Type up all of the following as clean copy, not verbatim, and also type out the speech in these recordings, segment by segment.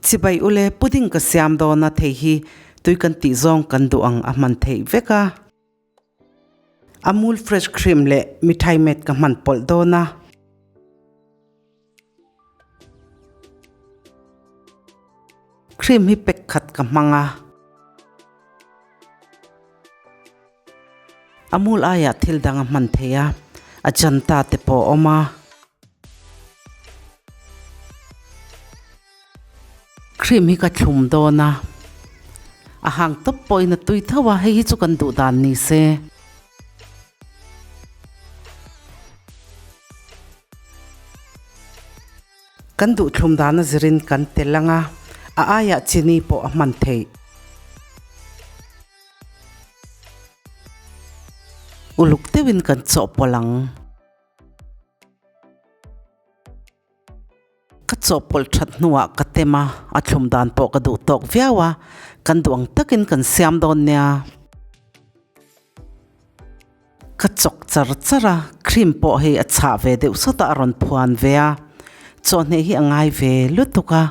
Chibai ule pudding ka siam dawn a thei hi tui kan tih zawng kan duh ang a hman theih vek a. Amul fresh cream leh mithai met ka hman pawlh dawn a. Cream hi pack khat ka hmang a. Amul aiah thil dang a hman thei a, Ajanta te pawh a awm a. Cream hi ka thlum dawn a, a hang tawp pawhin a tui tho a, hei hi chu kan duh dan ni se. Kan duh thlum dan a zirin kan tel ang a, a aiah chini pawh a hman theih. Uluk deuhin kan chawhpawlh ang. Ka chawhpawlh that hnuah ka tem a, a thlum dan pawh ka duh tawk viau a, kan duh ang takin kan siam dawn nia. Ka chawk char char a, cream pawh hei a chhah ve deuh sawt a, a rawn phuan ve a, chawhhneh hi a ngai ve lutuk a,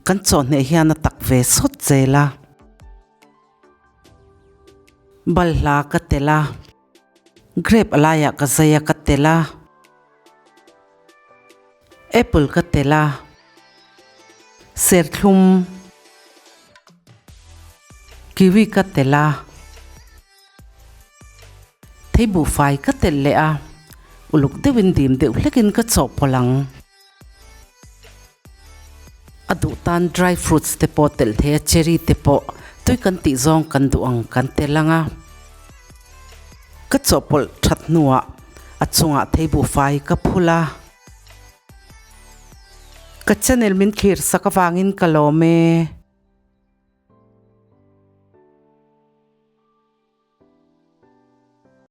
kan chawhhneh hian a tak ve sawt zel a. Balhla ka tel a. Grape a laiah ka zai a ka tel a, apple ka tel a, serthlum, kiwi ka tel a, theibuhfai ka tel leh a, uluk deuhin dim deuh hlekin ka chawhpawlh ang. A duh tan dry fruits te pawh telh thei a, cherry te pawh tui kan tih zawng kan duh ang kan tel ang a. Ka chawhpawlh that hnuah a chungah theibuhfai ka phul a. Ka channel min thlir sak avangin ka lawm e.